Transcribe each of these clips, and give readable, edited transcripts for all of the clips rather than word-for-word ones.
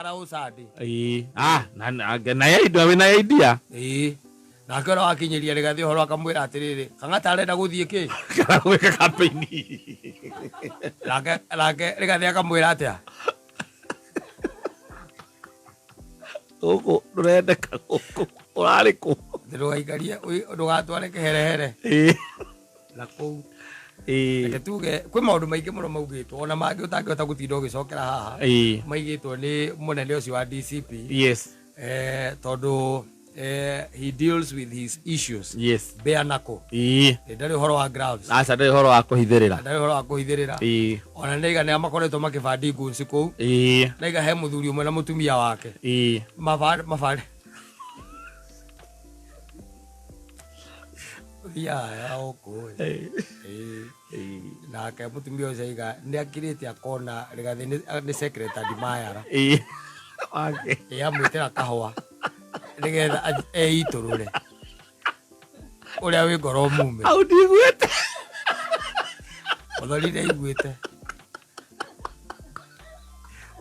Karau Sunday. Ĩĩ. Ah, na na na ya indo wĩna ya idea. Ĩĩ. Nake ũrĩa wakinyĩria Rigathĩ ũhoro akamwĩra atĩrĩrĩ, Kang'ata arenda gũthiĩ kĩ? Kana gwĩka campaign. Nake nake Rigathĩ akamwĩra atĩa? Gũkũ ndũrendeka gũkũ. Ũrarĩ kũ? Atĩ ndũgaikarie ndũgatware kĩherehere Ĩĩ. na kũu. Ĩĩ. Reke tuge kwĩ maũndũ maingĩ mũno maugĩtwo ona mangĩ ũtangĩhota gũtinda ũgĩcokera haha Ĩĩ. maigĩtwo nĩ mũnene ũcio wa DCP. Yes. Tondũ he deals with his issues Yes. bare knuckle. Ĩĩ. Ndarĩ ũhoro wa gloves. Aca ndĩ ũhoro wa kũhithĩrĩra. Ndarĩ ũhoro wa kũhithĩrĩra. Ĩĩ. Ona nĩiga nĩa makoretwo makĩbandi goons kũu. Ĩĩ. Naiga he mũthuri ũmwe na mũtumia wake. Ĩĩ. Mabandi mabandi Thiaga gũkũ ĩ. Ĩĩ. Ĩĩ. Nake mũtumia ũcio aiga nĩ akirĩte akona Rigathĩ nĩ secretary Mayara. Ĩĩ. Wake. Ĩ amwĩtĩra kahũa nĩgetha eitũrũre ũrĩa wĩ ngoro mume. Hau ndiguĩte. Mũthoni nĩaiguĩte.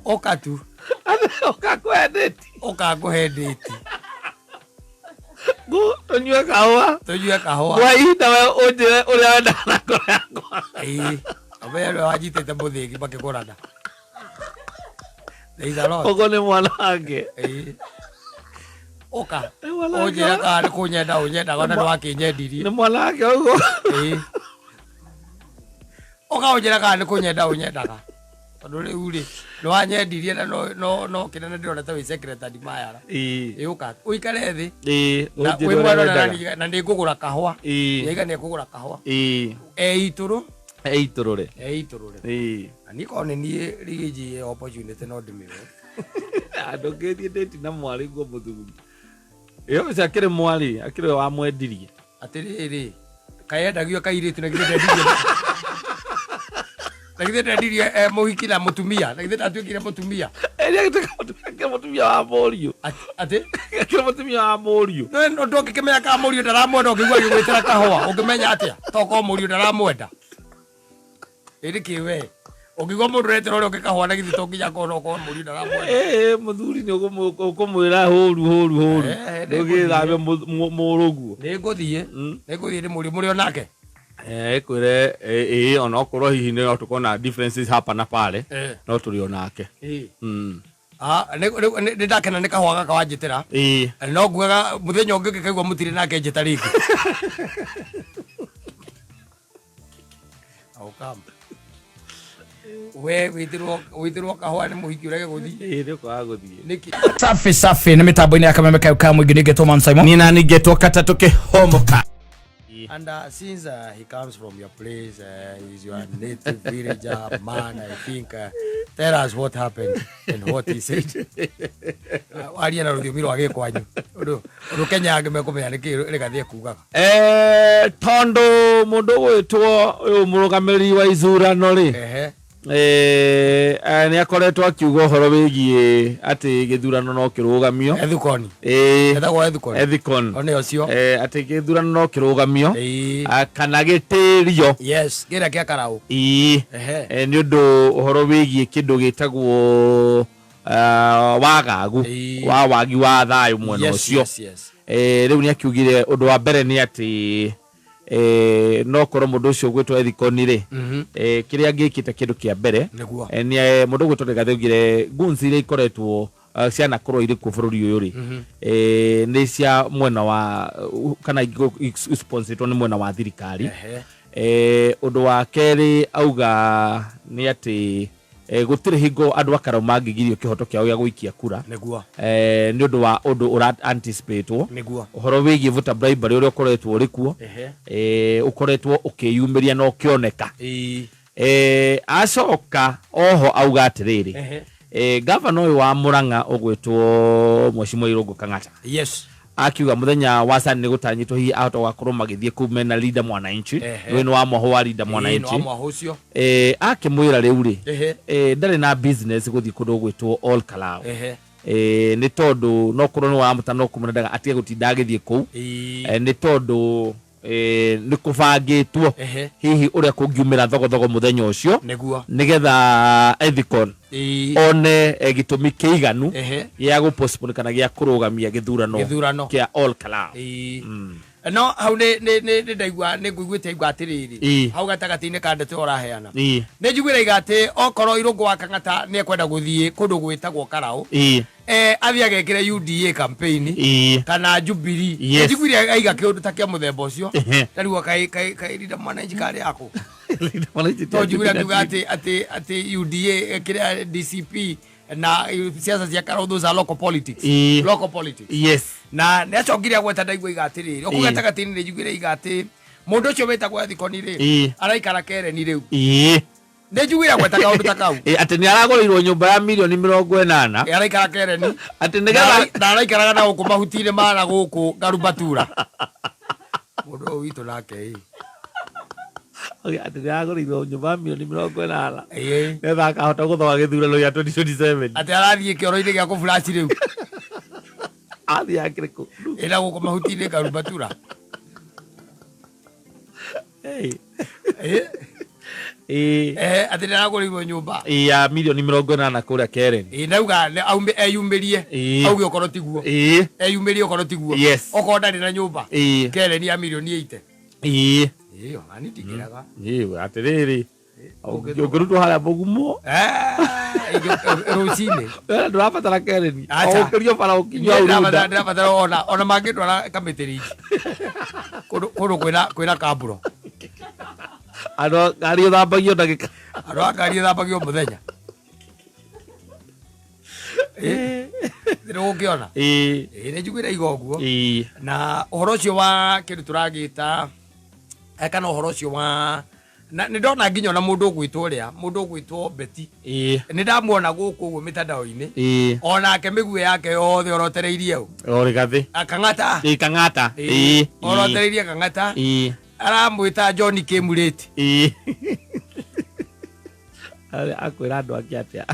Ũka tu. Ũka ngũhe ndĩti. Ũka ngũhe ndĩti. Ngũ tũnyue kahũa. Tũnyue kahũa. Kwa ihinda we ũnjĩre ũrĩa wendaga na ngoro yakwa. Ĩĩ. Ũmenye nĩwe wanyitĩte mũthĩgi makĩgũrana. There is a lot. Ũguo nĩ mwana wake. Ĩĩ. Ũka. Nĩ mwana wake. Ũnjĩre kana nĩ kũnyenda ũnyendaga ona nĩwakĩnyendirie. Nĩ mwana wake ũguo. Ĩĩ. Ũka ũnjĩre kana nĩ kũnyenda ũnyendaga. Tondũ rĩu rĩ, nĩwanyendirie na no no no kĩnene ndĩrona ta wĩ secretary Mayara. Ĩĩ. Ĩ ũka ũikare thĩ. Ĩĩ. Na Ũnjĩre wĩ ũrĩa mwana wendaga. na nĩ ngũgũra kahũa. Ĩĩ. Yaiga nĩ ekũgũra kahũa. Ĩĩ. Eitũrũ. Eitũrũre. Eitũrũre. Ĩĩ. Na niĩ korwo nĩ niĩ Rigiji opportunity no ndĩmĩoe. Ndũngĩthiĩ date na mwarĩ guo mũthuri. Ĩyo ũcio akĩrĩ mwarĩ, akĩrĩ we wamwendirie. Atĩrĩrĩ, kaĩ endagio kairĩtu na githĩ ndendirie. Na githĩ ndendirie e mũhiki na mũtumia, na githĩ ndatuĩkire mũtumia. Ĩĩ agĩtuĩka mũtumia, akĩrĩ mũtumia wa mũriũ. Atĩ? Akĩrĩ mũtumia wa mũriũ. No no ndũngĩkĩmenya kana mũriũ ndaramwenda ũngĩigua agĩgwĩtĩra kahũa, ũngĩmenya atĩa? Tokorwo mũriũ ndaramwenda. Ĩ nĩkĩ we? Ũngĩigua mũndũ ũretĩra ũrĩa ũngĩ kahũa na githĩ to nginya akorwo no ũkorwo mũriũ ndaramwenda. Ĩĩ mũthuri nĩ ũkũmwĩra hũru hũru hũru. Eh, Ndũgĩthambe mũrũguo. Nĩ ngũthiĩ. Nĩ ngũthiĩ ndĩmũrie mũrĩ o nake. Eh, kwĩre ĩĩ onokorwo hihi no tũkorwo na differences hapa na pale Eh. no tũrĩ o nake. Ĩĩ. Mm. Ah, nĩ ndakena nĩ kahũa gaka wanjĩtĩra. Ĩĩ. No nguaga mũthenya ũngĩ ũngĩkaigua mũtirĩ nake njĩta rĩngĩ. How come? We wĩtĩrwo wĩtĩrwo kahũa nĩ mũhiki ũrege gũthiĩ. Ĩĩ nĩ ũkwaga gũthiĩ. Nĩkĩ? Safi safi nĩ mĩtambo-inĩ ya kameme kayo ka mũingĩ ningĩ Thomas Simon. Niĩ nani ngetwo katatũ kĩhomoka. And since he comes from your place, he's your native villager man, I think. Tell us what happened and what he said. Aria na rũthiomi rwa gĩkwanyu. Ũndũ ũndũ Kenya angĩ mekũmenya nĩkĩ Rigathĩ ekugaga. Eh, tondũ mũndũ ũgwĩtwo ũyũ mũrũgamĩrĩri wa ithurano rĩ Ehe. eh, eh, nĩ akoretwo akiuga ũhoro wĩgiĩ atĩ gĩthurano no kĩrũgamio. Ethukoni. Ĩĩ. Etagwo Ethukoni. Ethikon. O nĩ ũcio. Eh, atĩ gĩthurano no kĩrũgamio Ĩĩ. ah, kana gĩtĩrio. Yes, kĩrĩa kĩa Karau. Ĩĩ. Ehe. Eh, nĩ ũndũ ũhoro wĩgiĩ kĩndũ gĩtagwo wagagu Ĩĩ. wa wagi wa thayũ mwena Yes, ũcio. yes, yes. Eh, rĩu nĩ akiugire ũndũ wa mbere nĩ atĩ eh, no korwo mũndũ ũcio ũgwĩtwo Ethikoni rĩ Mhm. eh, kĩrĩa angĩkĩte kĩndũ kĩa mbere Nĩguo. eh, nĩ eh, mũndũ ũgwĩtwo Rigathĩ augire guns iria ikoretwo cianakorwo irĩ kuo bũrũri ũyũ rĩ eh, nĩ cia mwena wa kana sponsoretwo nĩ mwena wa thirikari. Ehe. Eh, ũndũ wa kerĩ auga nĩ atĩ eh, gũtirĩ hingo andũ a Karau mangĩgirio kĩhoto kĩao gĩa gũikia kura Nĩguo. eh, nĩ ũndũ wa ũndũ ũra anticipatwo Nĩguo. ũhoro wĩgiĩ voter bribery ũrĩa ũkoretwo ũrĩ kuo Ehe. eh, ũkoretwo ũkĩyumĩria na ũkĩoneka. Ĩĩ. Eh, acoka oho auga atĩrĩrĩ Ehe. eh, gavana ũyũ wa Murang'a ũgwĩtwo Mheshimiwa Irũngũ Kang'ata Yes. akiuga mũthenya wa Sunday nĩ gũtanyĩtwo hihi ahota gũgakorwo magĩthiĩ kũu mena Linda Mwananchi. Ehe. Ũyũ nĩ wa mwaho wa Linda Ĩĩ, nĩ Mwananchi. wa mwaho ũcio. Eh, akĩmwĩra rĩu rĩ Ehe. eh, ndarĩ na business gũthiĩ kũndũ gũgwĩtwo All Kalau. Ehe. Eh, nĩ tondũ no korwo nĩ wamuta no kũmwendaga atige gũtinda agĩthiĩ kũu. Ĩĩ. Eh, nĩ tondũ Nĩ kũbangĩtwo hihi ũrĩa kũngiumĩra thogothogo mũthenya ũcio Nĩguo. Nĩgetha Ethicon one gĩtũmi kĩiganu gĩa gũpostpone kana gĩa kũrũgamia gĩthurano Gĩthurano. kĩa All Kalau. No hau nĩ ndaigua, nĩ ngũiguĩte igua atĩrĩrĩ, hau gatagatĩ-inĩ ka ndeto ĩyo ũraheana, nĩ njiguĩra iga atĩ okorwo Irũngũ wa Kang'ata nĩ ekwenda gũthiĩ kũndũ gwĩtagwo Karaũ, athiĩ agekĩre UDA campaign kana Jubilee. Nĩ njiguire aiga kĩũndũ ta kĩa mũthemba ũcio. Tarĩu kaĩ Mwananchi karĩ yako to njiguire akiuga atĩ UDA, kĩrĩa DCP na siasa cia Karaũ, those are local politics. Local politics. Na nĩ acokire agweta, ndaigua iga atĩrĩrĩ, okũ gatagatĩ-inĩ nĩ njiguire iga atĩ mũndũ ũcio wĩtagwo Ethikoni rĩ, araikara Kereni rĩu. Nĩ njiguire agweta kaũndũ ta kau. Atĩ nĩ aragũrĩirwo nyũmba ya mirioni 80. Araikara Kereni. Atĩ nĩgetha Na araikaraga na gũkũ mahuti-inĩ mana gũkũ Garubatura, mũndũ ũyũ witũ nake ĩ. Atĩ nĩ aragũrĩirwo nyũmba ya mirioni 80 nĩgetha akahota gũthoga gĩthurano gĩa 2027. Atĩ arathiĩ kĩoro-inĩ gĩa kũburaci rĩu. Athiĩ akĩrĩ kũ? Ĩna gũkũ mahuti-inĩ Garubatura. Atĩ nĩ aragũrĩirwo nyũmba Ya mirioni 80 kũrĩa Keren. Ĩ, nauga eyumĩrie, auge okorwo tiguo, eyumĩrie okorwo tiguo, okorwo ndarĩ na nyũmba Kereni ya mirioni 80. Ĩ, ona niĩ ndingĩrega. Atĩrĩrĩ, ũngĩrutwo harĩa mũgumo Rũcinĩ. Ndũrabatara Kereni. Acha. Ũkĩrio bara ũkinyua hau Runda. Ndĩrabatara ona mangĩndwara kamĩtĩringi kũndũ kwĩna kamburo. Andũ ngari ũthambagio ndagĩka. Andũ a ngari ĩthambagio mũthenya nĩ ũgũkĩona. Ĩ, nĩ njiguĩre iga ũguo. Na ũhoro ũcio wa kĩndũ tũragĩta kana ũhoro ũcio wa na nĩ ndona nginya ona mũndũ ũgwĩtwo ũrĩa mũndũ ũgwĩtwo Beti, nĩ ndamuona gũkũ ũguo mĩtandao-inĩ, onake mĩguĩ yake yothe orotereirie ũ? O Rĩgathĩ. Kang'ata. Ĩ, Kang'ata. Orotereirie Kang'ata. Aramwĩta John Kĩmurĩti. Akwĩra andũ angĩ atĩa?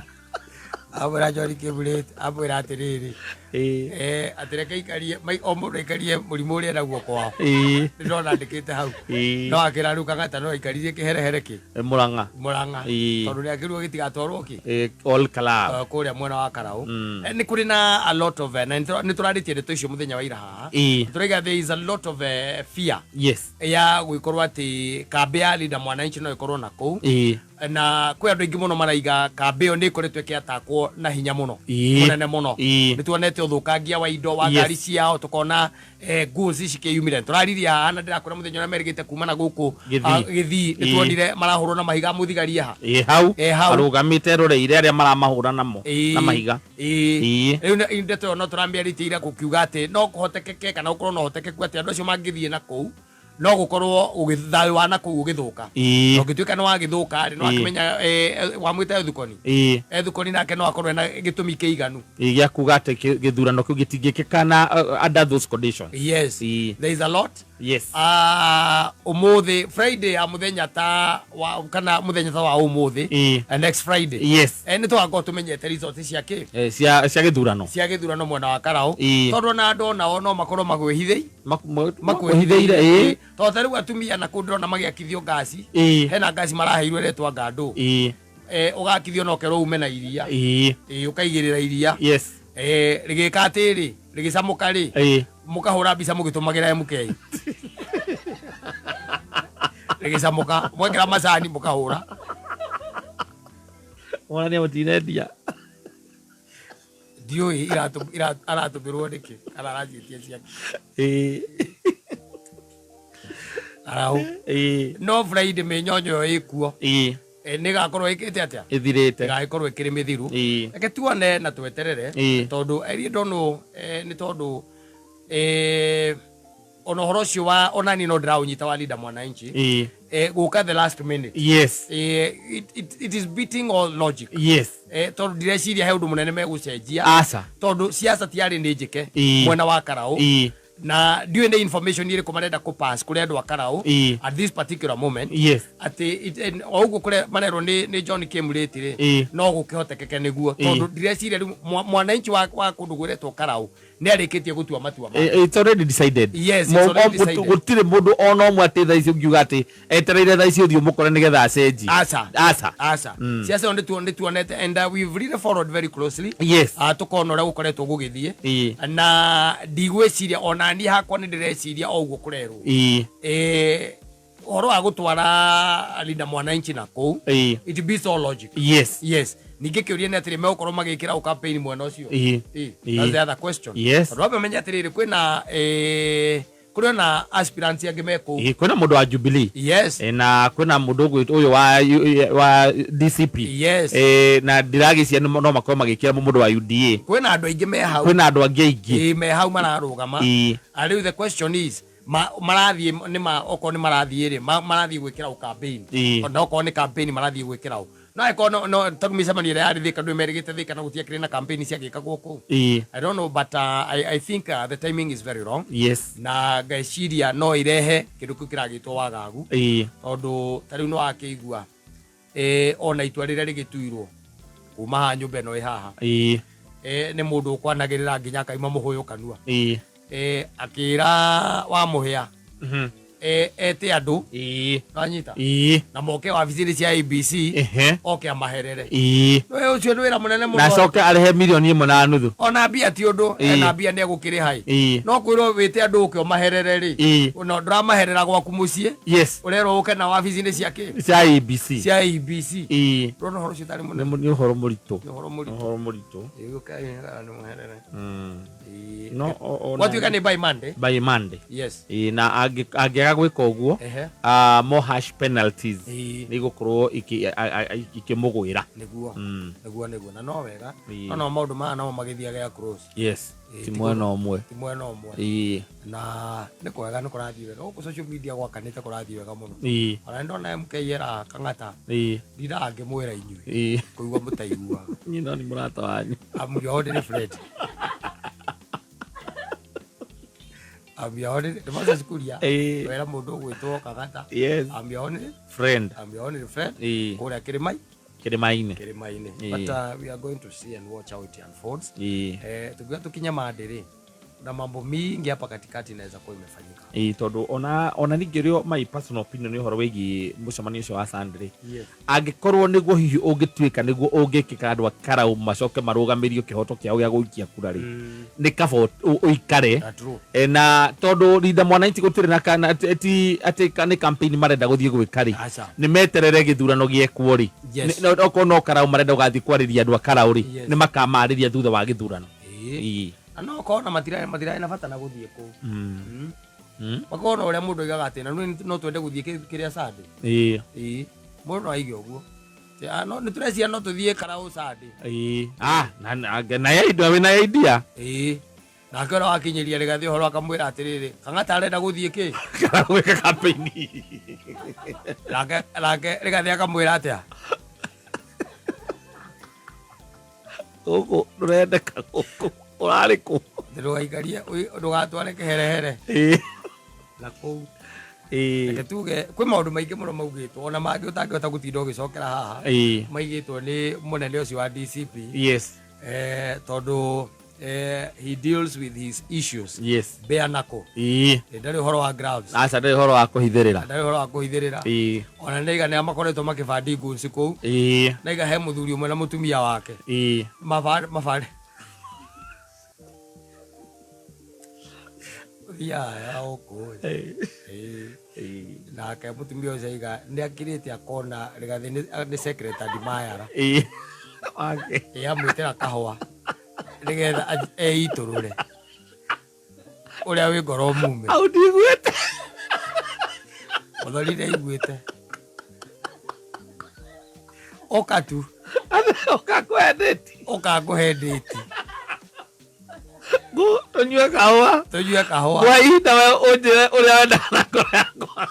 Amwĩra John Kĩmurĩti, amwĩra atĩrĩrĩ, atĩ reke aikarie o mũndũ aikarie mũrimũ ũrĩa enaguo kwao. Nĩ ndona andĩkĩte hau. No akĩra rĩu Kang'ata no aikaririe kĩherehere kĩ Mũrang'a. Mũrang'a, tondũ nĩ akĩrwo gĩtigatwarwo kĩ All Kalau. Kũrĩa mwena wa Karaũ. Nĩ kũrĩ na a lot of na nĩ tũrarĩtie ndeto icio mũthenya wa ira haha. Tũraiga there is a lot of fear ya gwĩkorwo atĩ kambĩ ya Linda Mwananchi no ĩkorwo na kũu, na kwĩ andũ aingĩ mũno maraiga kambĩ ĩyo nĩ ĩkoretwo ĩkĩatakwo na hinya mũno, mũnene mũno. Nĩ tuonete ũthũkangia wa indo wa ngari ciao, tũkona goons cikĩyumĩra. Tũraririe haha na ndĩrakwĩra mũthenya ũrĩa merĩgĩte kuma na gũkũ Gĩthii. Gĩthii, nĩ tuonire marahũrwo na mahiga, mũthigari haha. Ĩ, hau. Hau. Arũgamĩte eroreire arĩa maramahũra namo na mahiga. Rĩu ndeto ĩyo no tũramĩarĩtie ira, gũkiuga atĩ no kũhotekeke kana gũkorwo na ũhotekeku atĩ andũ acio mangĩthiĩ na kũu no gũkorwo thayũ wa na kũu ũgĩthũka. Na ũngĩtuĩka nĩ wagĩthũka rĩ, no akĩmenya wamwĩta Ethukoni. Ethukoni nake no akorwo ena gĩtũmi kĩiganu Gĩa kuga atĩ gĩthurano kĩu gĩtingĩkĩka na under those conditions. Yes. There is a lot. Umuthi Friday ya muthenya ta wa kana muthenya ta wa umuthi, next Friday, nĩ tũgakorwo tũmenyete results cia kĩ? Cia gĩthurano. Cia gĩthurano mwena wa Karaũ. Tondũ ona andũ onao no makorwo magwĩhithĩi Makwĩhithĩire, ĩ. Tondũ ta rĩu atumia na kũu ndĩrona magĩakithio ngasi. Hena ngasi maraheirwo ĩretwa ngandũ. Ũgakithio na ũkerwo ume na iria. Ũkaigĩrĩra iria. Rĩgĩka atĩrĩ, rĩgĩcamũka rĩ, mũkahũra mbica mũgĩtũmagĩra MK rĩgĩcamũka, mwekĩra macani mũkahũra. Monania mũtinendia. Ndiũĩ aratũmĩrwo nĩkĩ kana araciĩtia ciake. Araũ. No Friday mĩnyonyo ĩyo ĩkuo. Nĩ ĩgakorwo ĩkĩte atĩa? Ĩthirĩte. Ĩgagĩkorwo ĩkĩrĩ mĩthiru. Reke tuone na tweterere, tondũ I really don't know, nĩ tondũ ona ũhoro ũcio wa onani no ndĩraũnyita wa Linda Mwananchi gũka the last minute. It is beating all logic. Tondũ ndireciria he ũndũ mũnene megũcenjia, Aca. tondũ siasa tiarĩ nĩ njĩke mwena wa Karaũ. Na ndiũĩ nĩ information ĩrĩkũ marenda kũ pass kũrĩ andũ a Karau at this particular moment, atĩ o ũguo kũrĩa marerwo nĩ John Kemureti rĩ, no gũkĩhotekeke nĩguo, tondũ ndireciria rĩu mwananchi wa kũndũ gwĩretwo Karau nĩ arĩkĩtie gũtua matua make. It's already decided. Yes, it's already decided. Gũtirĩ mũndũ ona ũmwe atĩ thaa ici ũngiuga atĩ etereire thaa ici ũthiĩ ũmũkore nĩgetha acenji. Aca. Aca. Aca, ciaca ĩyo nĩtuonete and we've really followed very closely, tũkona ũrĩa gũkoretwo gũgĩthiĩ, na ndigwĩciria ona niĩ hakwa nĩ ndĩreciria o ũguo kũrerwo, ũhoro wa gũtwara Linda Mwananchi na kũu, it be so logic. Yes, ningĩ kĩũria nĩ atĩrĩ, megũkorwo magĩkĩra ũ campaign mwena ũcio? That's the other question. Tondũ wambe ũmenye atĩrĩrĩ, kwĩna kũrĩ ona aspirants angĩ me kũu. Kwĩna mũndũ wa Jubilee. Na kwĩna mũndũ ũgwĩtwo ũyũ wa DCP. Na ndiragĩcia no makorwo magĩkĩra mũndũ wa UDA. Kwĩna andũ aingĩ me hau. Kwĩna andũ angĩ aingĩ. Me hau mararũgama. Rĩu the question is, marathiĩ nĩ ma okorwo nĩ marathiĩ rĩ, marathiĩ gwĩkĩra ũ campaign? Ona okorwo nĩ campaign marathiĩ gwĩkĩra ũ? No angĩkorwo no tondũ mĩcemanio ĩrĩa yarĩ Thika ndũ merĩgĩte Thika na gũtiakĩrĩ na campaign ciagĩkagwo kũu. I don't know, but I think the timing is very wrong, na ngeciria no irehe kĩndũ kĩu kĩragĩtwo wagagu, tondũ ta rĩu nĩ wakĩigua, ona itua rĩrĩa rĩgĩtuirwo kuma haha nyũmba ĩno ĩ haha, nĩ mũndũ ũkwanagĩrĩra nginya akaima mũhũyũ kanua, akĩra wa mũhĩa, ete andũ, nanyita, na moke wabici-inĩ cia ABC, oke amaherere. Nĩ ũcio nĩ wĩra mũnene Na mũno. Acoke arĩhe 1.5 million. Ona mbia ti ũndũ, ena mbia nĩ egũkĩrĩha ĩ. No kwĩrwo wĩte andũ ũke ũmaherere rĩ, no ndũramaherera gwaku mũciĩ, ũrerwo ũke na wabici-inĩ cia kĩ? Cia ABC. Cia ABC. Ndũrona ũhoro ũcio ũtarĩ Nĩ mũnene? nĩ ũhoro mũritũ. Nĩ ũhoro mũritũ. Ũhoro mũritũ. Ĩ, ũke nĩ mũherere. No Gwatuĩka nĩ by Monday. By Monday. Yes. Na angĩaga gwĩka ũguo, more harsh penalties nĩ igũkorwo ikĩmũgwĩra. Nĩguo. Nĩguo, na no wega. No maũndũ maya namo magĩthiaga across. Ti mwena ũmwe. Ti mwena ũmwe. Na nĩ kwega, nĩ kũrathiĩ wega gũkũ social media, gwakanĩte kũrathiĩ wega mũno. Ona nĩ ndona MK era Kang'ata, ndindaga ngĩmwĩra inyuĩ kũigua mũtaiguaga. Niĩ no nĩ mũrata wanyu. I'm your ordinary friend. I'm your ordinary, nĩ Moses Kuria. Wera mũndũ ũgwĩtwo Kang'ata. I'm your only Friend. I'm your only friend. Kũrĩa kĩrĩma Kĩrĩma-inĩ. Kĩrĩma-inĩ. But we are going to see and watch how it unfolds. Tukiwa tukinya Monday rĩ, na mambo mingi hapa katikati inaweza kuwa imefanyika. Tondũ ona ningĩ rĩo my personal opinion nĩ ũhoro wĩgiĩ mũcemanio ũcio wa Sunday, angĩkorwo nĩguo hihi ũngĩtuĩka nĩguo ũngĩkĩka, andũ a Karau macoke marũgamĩrio kĩhoto kĩao gĩa gũikia kura rĩ, nĩ kaba ũikare. That's true. Na tondũ Linda Mwananchi gũtirĩ na kana ti atĩ nĩ campaign marenda gũthiĩ gwĩka rĩ, Aca. nĩ meterere gĩthurano gĩekwo rĩ. Okorwo no Karau marenda gũgathiĩ kwarĩria andũ a Karau rĩ, nĩ makamarĩria thutha wa gĩthurano. Na no korwo na matirarĩ na bata na gũthiĩ kũu. Makorwo na ũrĩa mũndũ oigaga atĩ na no twende gũthiĩ kĩrĩa Sunday. Mũndũ no aige ũguo. Atĩ, no nĩ tũreciria no tũthiĩ Karau Sunday. Ah, na ya idea, wĩna idea. Nake ũrĩa wakinyĩria Rĩgathĩ ũhoro akamwĩra atĩrĩrĩ, Kang'ata arenda gũthiĩ kĩ? Karau gwĩka campaign. Nake Rĩgathĩ akamwĩra atĩa? Gũkũ ndũrendeka, gũkũ ũrarĩ kũ? Ndũgaikarie, ndũgatware kĩherehere na kũu. Reke tuge kwĩ maũndũ maingĩ mũno maugĩtwo, ona mangĩ ũtangĩhota gũtinda ũgĩcokera haha, maigĩtwo nĩ mũnene ũcio wa DCP, tondũ he deals with his issues bare knuckle. Ndarĩ ũhoro wa gloves. Aca, ndarĩ ũhoro wa kũhithĩrĩra. Ndarĩ ũhoro wa kũhithĩrĩra. Ona nĩiga nĩ makoretwo makĩbandi goons kũu. Naiga he mũthuri ũmwe na mũtumia wake mabandi thiaga gũkũ. Nake mũtumia ũcio aiga nĩ akirĩte akona Rĩgathĩ nĩ secretary Mayara. Wake. Amwĩtĩra kahũa nĩgetha eitũrũre ũrĩa wĩ ngoro mume. Au ndiguĩte. Mũthoni nĩaiguĩte ũka tu. Ũkakwendeti. Ũka ngũhe ndĩti. Ngũ tũnyue kahũa. Tũnyue kahũa. Kwa ihinda we ũnjĩre ũrĩa wendaga na ngoro yakwa.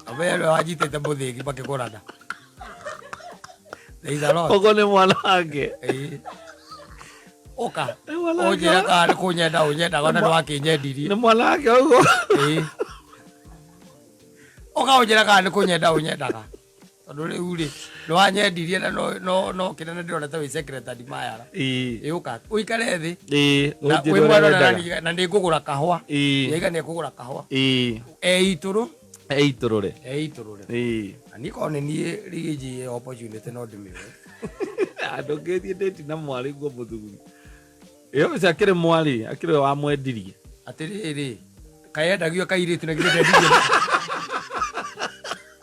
Amenye ũrĩa wanyitĩte mũthĩgi makĩgũrana. There is a lot. Ũguo nĩ mwana wake. Ũka ũnjĩre kana nĩ kũnyenda ũnyendaga na nĩwakĩnyendirie. Nĩ mwana wake ũguo. Ĩĩ. Ũka ũnjĩre kana nĩ kũnyenda ũnyendaga, tondũ rĩu rĩ nĩwanyendirie na no kĩnene ndĩrona ta wĩ secretary Mayara. Ĩĩ. Ĩ, ũka ũikare thĩ Ĩĩ. na ũnjĩre wĩ ũrĩa mwana wendaga. na nĩ ngũgũra kahũa. Ĩĩ. Yaiga nĩ ekũgũra kahũa. Ĩĩ. Eitũrũ. Eitũrũre. Eitũrũre. Ĩĩ. Na niĩ korwo nĩ niĩ rigĩnji opportunity no ndĩmĩoe. Ndũngĩthiĩ ndĩti na mwarĩ guo mũthuri ĩyo ũcio akĩrĩ mwarĩ akĩrĩ we wamwendirie. Atĩrĩrĩ, kayendagio kairĩtu, na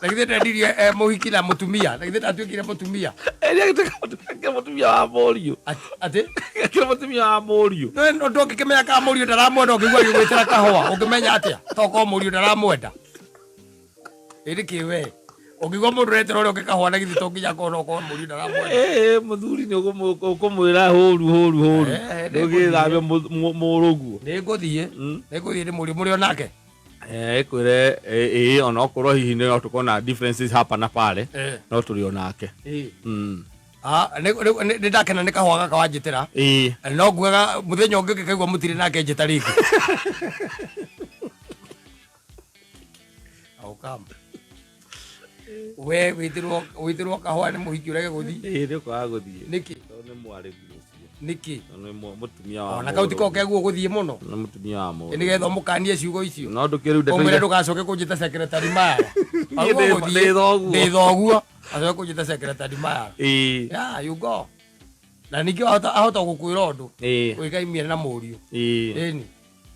githĩ ndendirie e mũhiki na mũtumia, na githĩ ndatuĩkire mũtumia? Akĩrĩ mũtumia wa mũriũ. Atĩ Akĩrĩ mũtumia wa mũriũ. No ndũngĩkĩmenya kana mũriũ ndaramwenda ũngĩigua agĩgwĩtĩra kahũa, ũngĩmenya atĩa tokorwo mũriũ ndaramwenda? Ĩrĩ kĩ we ũngĩigua mũndũ ũretĩra ũrĩa ũngĩ kahũa, na githĩ to nginya akorwo no ũkorwo mũriũ ndaramwenda? Ĩĩ, mũthuri nĩ ũkũmwĩra hũru hũru hũru. Eh, ndũgĩthambia mũrũguo. Nĩ ngũthiĩ, nĩ ngũthiĩ ndĩ mũriũ mũrĩ onake. Ĩkwĩre ĩĩ, onokorwo hihi no tũkorwo na differences hapa na pale, no tũrĩ onake. Ah, nĩ ndakena nĩ kahũa gaka wanjĩtĩra. No nguaga mũthenya ũngĩ ũngĩkaigua mũtirĩ nake, njĩta rĩngĩ. How come? We wĩtĩrwo kahũa nĩ mũhiki ũrege gũthiĩ? Ĩĩ, nĩ ũkwaga gũthiĩ. Nĩkĩ? Tondũ nĩ mwarĩguo ũcio. Nĩkĩ? Tondũ nĩ mũtumia wa Ona kau tiko mũrũguo. keguo gũthiĩ mũno. Nĩ mũtumia wa mũrũguo. Nĩgetha ũmũkanie ciugo icio. No ndũkĩrĩu ndeto Ũmwĩre iria ndũgacoke kũnjĩta secretary Mayara. Niĩ ndĩ thoguo. Ndĩ thoguo, acoke kũnjĩta secretary Mayara. Yeah, you go. Na ningĩ ahota gũkwĩra ũndũ ũĩkaimie na mũriũ. Ĩni.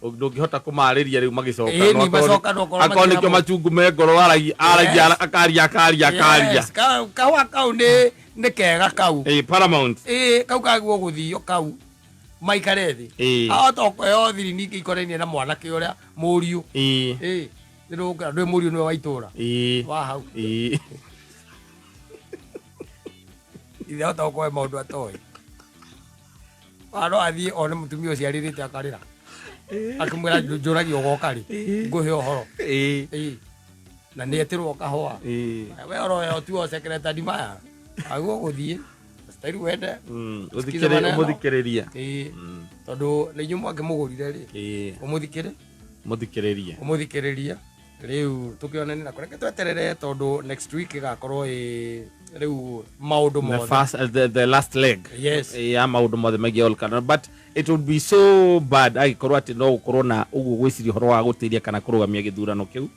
Ndũngĩhota kũmarĩria rĩu magĩcoka. Ĩni, No macoka no ũkorwo akorwo makĩra nĩkĩo machungu me ngoro aragia aragia. Akaria akaria akaria. Yes, kahũa kau nĩ kega kau. Ĩĩ, Paramount. Ĩĩ, kau kagwo gũthio kau maikare thĩ. Ahota ũkũheo thiri ningĩ ikonainie na mwanake ũrĩa mũriũ. Ĩĩ, nĩrũkĩra ndwĩ mũriũ nĩwe wa itũra wa hau. Ithe ahota gũkũhe maũndũ atoĩ. Wa no athiĩ one mũtumia ũcio arĩrĩte akarĩra akĩmwĩra njũragia ũgoka rĩ, ngũhe ũhoro. Ĩĩ, na nĩ etĩrwo kahũa. We oroheo tuo secretary maya aguo gũthiĩ style wende. Sikiza maneno. Ũmũthikĩrĩrie. Ĩĩ, tondũ nĩ inyuĩ mwakĩmũgũrire rĩ. Ũmũthikĩrĩ Mũthikĩrĩrie. Ũmũthikĩrĩrie. Rĩu tũkĩonane na kũreke tweterere, tondũ next week ĩgakorwo ĩ rĩu maũndũ The mothe. first, the last leg. Yes. Ya maũndũ mothe megiĩ Ol Kalou, but it would be so bad angĩkorwo atĩ no gũkorwo na ũguo gwĩciria ũhoro wa gũtĩria kana kũrũgamia gĩthurano kĩu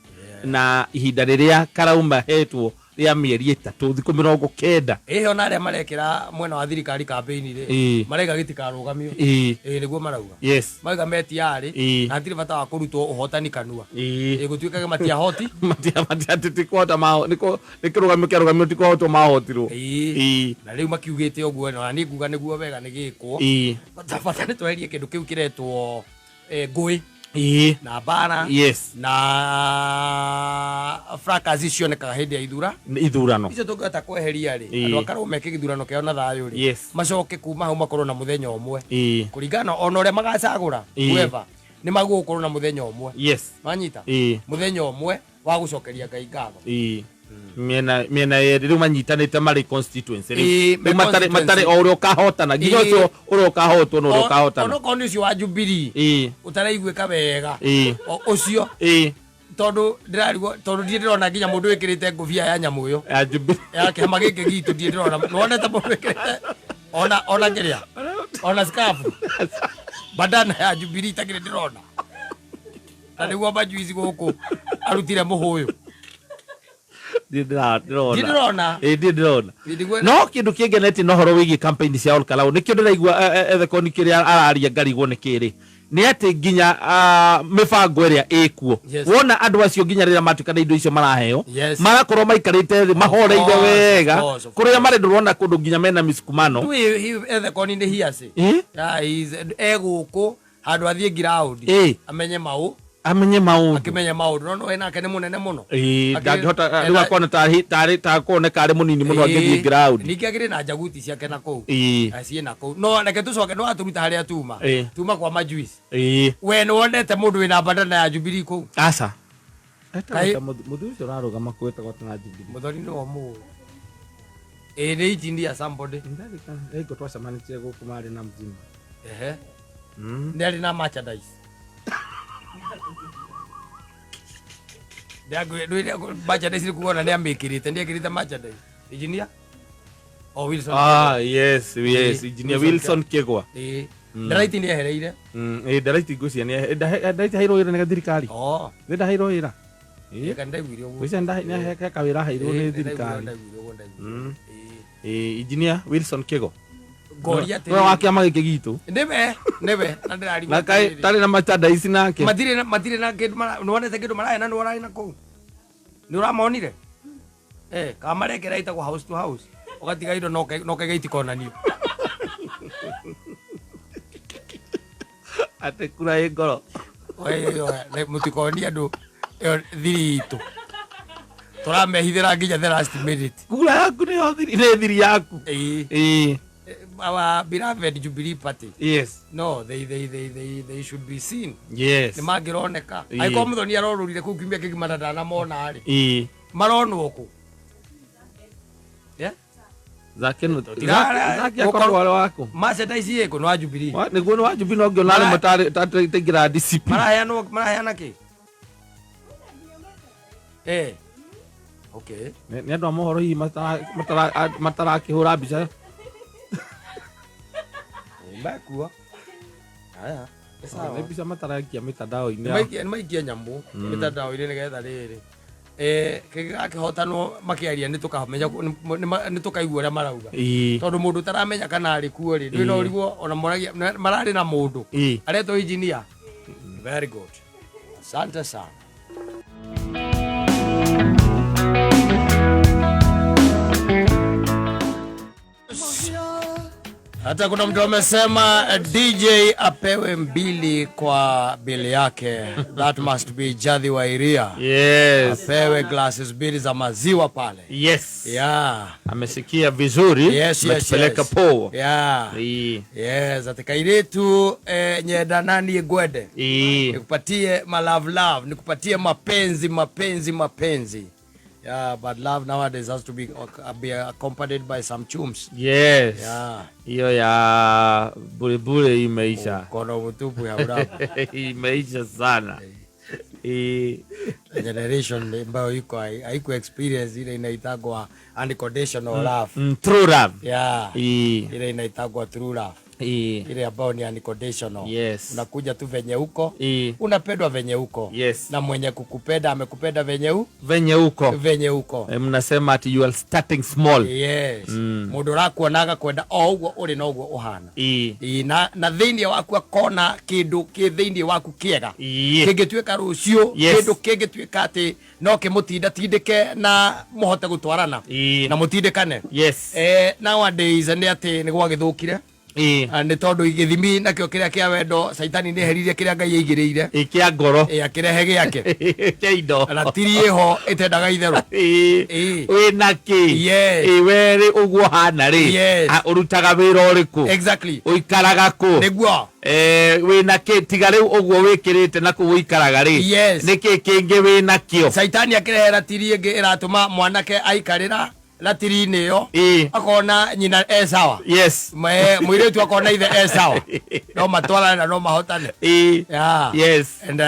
na ihinda rĩrĩa Karau mahetwo rĩa mĩeri 3, thikũ 90. Ĩhĩ, ona arĩa marekĩra mwena wa thirikari campaign rĩ, maraiga gĩtikarũgamio. Ĩĩ, nĩguo marauga. Marauga metiarĩ na hatirĩ bata wa kũrutwo ũhotani kanua. Ĩĩ, gũtuĩkage matiahoti. Matikũhota, nĩ kĩrũgamio kĩarũgamio, tikũhotwo mahotirwo. Na rĩu makiugĩte ũguo, na niĩ nguga nĩguo wega nĩ gĩkwo. Bata bata nĩ tweherie kĩndũ kĩu kĩretwo ngũĩ na mbara na fracas cionekaga hĩndĩ ya ithura Ithurano. Icio tũngĩhota kweheria rĩ, andũ akarwo meke gĩthurano kĩao na thayũ rĩ, macoke kuma hau makorwo na mũthenya ũmwe kũringana ona ũrĩa magacagũra. Whoever nĩ magũgũkorwo na mũthenya ũmwe. Manyita mũthenya ũmwe wa gũcokeria Ngai ngatho. Ĩĩ. Mĩena yerĩ rĩu manyitanĩte marĩ constituency rĩu. Ĩĩ, Rĩu matarĩ me matarĩ o ũrĩa ũkahotana nginya ũcio ũrĩa ũkahotwo na ũrĩa ũkahotana. Onokorwo nĩ ũcio wa Jubilee ũtaraiguĩka wega, ũcio, tondũ ndĩrarigwo, tondũ ndirĩ ndĩrona nginya mũndũ wĩkĩrĩte ngũbia ya nyamũ ĩyo Ya Jubilee. Ya kĩama gĩkĩ gitũ. Ndirĩ ndĩrona nĩwonete mũndũ wĩkĩrĩte ona kĩrĩa, ona scarf, bandana ya Jubilee itakĩrĩ ndĩrona, na nĩguo majuici gũkũ arutire mũhũyũ. Ndirĩ ndĩrona. Ndirĩ ndĩrona. Ĩĩ, ndirĩ ndĩrona. Nĩguo- No kĩndũ kĩngenetie na ũhoro wĩgiĩ campaign cia Ol Kalou nĩkĩo ndĩraigua Ethekoni kĩrĩa araria ngarigwo nĩ kĩrĩ nĩ atĩ nginya mĩbango ĩrĩa ĩkuo, wona andũ acio nginya rĩrĩa matuĩka nĩ indo icio maraheo, marakorwo maikarĩte thĩ mahoreire Of course, wega of course, of kũrĩa marĩ, ndũrona kũndũ nginya mena misukumano. Ethekoni nĩ hiaci. Ĩ? Egũkũ handũ athiĩ ground amenye mau amenye maũndũ. Akĩmenye maũndũ, no no nake nĩ mũnene mũno. Ĩĩ, ndangĩhota rĩu akona tarĩ takuoneka arĩ mũnini mũno angĩthiĩ ground. Ningĩ akĩrĩ na njaguti ciake na kũu. Ciĩ na kũu, no reke tũcoke no atũruta harĩa tuma. Tuma kwa majuice. We nĩ wonete mũndũ wĩna bandana ya Jubilee kũu? Aca. Mũthuri ũcio ũrarũgama kwĩtagwo atĩ na Jubilee. Mũthoni nĩwe mũũ, ĩĩ, nĩ engineer somebody. Ndagĩka twacemanitie gũkũ marĩ na mzima. Ehe. Nĩ arĩ na merchandise. Merchandise nĩ kuona nĩ amĩkĩrĩte, nĩ ekĩrĩte merchandise. Engineer? Oh, Wilson. Ah, yes, yes, Ĩĩ, engineer Wilson Wilson Kĩgwa. Ĩĩ. Ndaraiti nĩ ehereire. Ĩĩ, ndaraiti ngwĩciria ndaraiti aheirwo wĩra nĩ thirikari. Oh, Nĩ ndaheirwo wĩra. Ĩĩ. ĩka ndaiguire ũguo. Ngwĩciria nĩ kawĩra aheirwo nĩ Ĩĩ, thirikari. ndaiguire ũguo, ndaiguire ũguo. Ĩĩ. Ĩĩ, engineer Wilson Kĩgo. Ngoria Nĩwe wa kĩama gĩkĩ gitũ. Nĩwe, nĩwe, na ndĩrarigwo Na kaĩ atĩrĩrĩ. tarĩ na merchandise nake. Matirĩ na kĩndũ nĩwonete kĩndũ marahena nĩ ũrarĩ na kũu nĩ ũramonire eh kana marekera ĩtagwo house to house ũgatiga indo no kaiga itikonanio. Atĩ kura ĩ ngoro. Mũtikonie andũ ĩyo thiri itũ tũramehithĩra nginya the last minute. Kura yaku nĩyo thiri, nĩ thiri yaku. Ĩĩ. Ĩĩ. Our beloved Jubilee Party. Yes. No, they should be seen. Yes. Nĩ mangĩroneka. Ĩĩ. Angĩkorwo Mũthoni arorũrire kũu kiumia kĩgima na ndanamona rĩ, Ĩĩ. maronwo kũ? Yeah? Zake nũ Tũtira- Zake akoragwo arĩ waku. Merchandise ĩkũ nĩ wa Jubilee. Nĩguo nĩ wa Jubilee no ngĩona rĩmwe taingĩra DCP. Maraheanwo maraheana kĩ? Eh. Okay. Nĩ andũ a mohoro hihi matarakĩhũra mbica. Mekuo. Haya. Nĩ sawa. Nĩ mbica mataraikia mĩtandao-inĩ. Nĩ maikie nyamũ mĩtandao-inĩ nĩgetha rĩrĩ kĩgakĩhotanwo makĩaria nĩ tũkamenya nĩ tũkaigua ũrĩa marauga. Ĩĩ. Tondũ mũndũ ũtaramenya kana arĩ kuo rĩ, ndwĩ na ũrigwo ona moragia mararĩ na mũndũ Ĩĩ. aretwo engineer. Very good. Asante sana. Hata kuna mtu amesema DJ apewe 2 kwa bili yake. That must be Jadhi wa Iria. Yes. Apewe glasses 2 za maziwa pale. Yes. Yeah. Amesikia vizuri. Yes, yes, Ametupeleka yes. poa. Yeah. Ĩĩ. Yes, ati kairitu nyenda nani ngwende. Ĩĩ. Nikupatie ma love love, nikupatie mapenzi mapenzi mapenzi. Yeah, but love nowadays has to be accompanied by some chums. Yes. Yeah. Hiyo ya bure imeisha. Mkono mtupu ya urabu. Imeisha sana. Ĩĩ. Generation ambayo iko haiko experience ile inaitagwa unconditional love. True love. Yeah. Ĩĩ. Ile inaitagwa true love. Ĩĩ. Ile ambayo ni unconditional. Yes. Unakuja tu venye uko. Ĩĩ. Unapendwa venye uko. Yes. Na mwenye kukupenda amekupenda venye Venye uko. Venye uko. Mnasema ati you are starting small. Yes. Mundu ũrakuonaga kwenda o ũguo ũrĩ na ũguo ũhana. Ĩĩ. Ĩĩ, na thĩinĩ waku akona kĩndũ kĩ thĩinĩ waku kĩega. Ĩĩ. Kĩngĩtuĩka rũciũ, Yes. kĩndũ kĩngĩtuĩka atĩ no kĩmũtindatindĩke na mũhote gũtwarana. Ĩĩ. Na mũtindĩkane. Yes. Nowadays nĩ atĩ nĩ gwagĩthũkire. Ĩĩ. Nĩ tondũ gĩthimi nakĩo kĩrĩa kĩa wendo Caitani nĩ eheririe kĩrĩa Ngai aigĩrĩire. Ĩĩ, kĩa ngoro. Ĩĩ, akĩrehe gĩake. Kĩa indo. Ratiri ĩho ĩtendaga itherũ. Ĩĩ. Ĩĩ. Wĩna kĩ? Yes. Ĩĩ, we rĩ ũguo hana rĩ? Yes. Ũrutaga wĩra ũrĩkũ? Exactly. Ũikaraga kũ? Nĩguo. Wĩna kĩ? Tiga rĩu ũguo wĩkĩrĩte na kũu ũikaraga rĩ? Yes. Nĩ kĩ kĩngĩ wĩna kĩo? Caitani akĩrehe ratiri ĩngĩ ĩratũma mwanake aikarĩra ratiri-inĩ ĩyo. Ĩĩ. Akona nyina e sawa. Yes. Mũirĩtu akona ithe e sawa. No matwarane na no mahotane. Ĩĩ. Yeah. Yes. And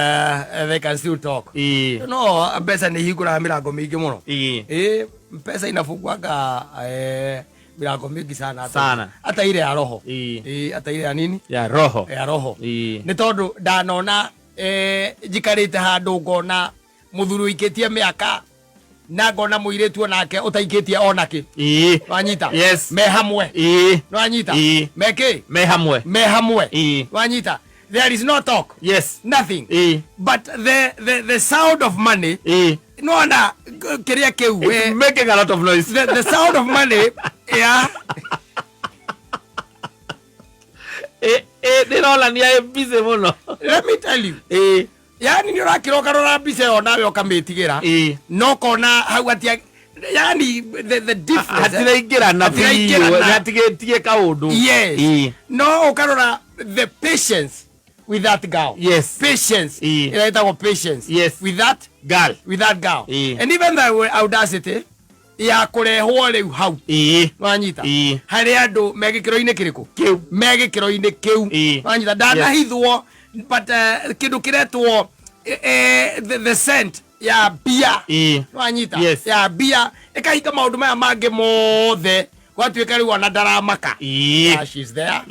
they can still talk. Ĩĩ. No mbeca nĩ ihingũraga mĩrango mĩingĩ mũno. Ĩĩ. Ĩĩ, mbeca inafunguaga milango mingi sana Sana. Hata ile ya roho. Ĩĩ. Ĩĩ, hata ile ya nini? Ya roho. Ya roho. Ĩĩ. Nĩ tondũ ndanona njikarĩte handũ ngona mũthuri ũikĩtie mĩaka na ngona mũirĩtu onake ũtaikĩtie onakĩ. Ĩĩ. Wanyita? Yes. Me hamwe. Ĩĩ. Wanyita? Ĩĩ. Me kĩ? Me hamwe. Me hamwe. Ĩĩ. Wanyita? There is no talk. Yes. Nothing. Ĩĩ. But the sound of money. Ĩĩ. Nona kĩrĩa kĩu, It's making a lot of noise. The sound of money. Yeah. Ndĩronania ĩ busy mũno. Let me tell you. Ĩĩ. Yani nĩ ũrakĩroka rora mbica ĩyo nawe ũkamĩtigĩra. Ĩĩ. No kona hau atia yani the difference. Hatiraingĩrana biũ. Hatiraingĩrana. Hatigĩtie kaũndũ. Yes. Ĩĩ. No ũkarora the patience with that girl. Yes. Patience. Ĩĩ. Ĩrĩa ĩtagwo patience. Yes. With that girl. With that girl. Ĩĩ. And even the audacity. Ya kũrehwo rĩu hau. Wanyita? Harĩ andũ me gĩkĩro-inĩ kĩrĩkũ? Kĩu. Me gĩkĩro-inĩ kĩu. Wanyita? Ndanahithwo, but kĩndũ kĩretwo the scent ya mbia. Wanyita? Yes. Ya mbia ĩkahinga maũndũ maya mangĩ mothe, gwatuĩka rĩu ona ndaramaka. Yeah, she's there.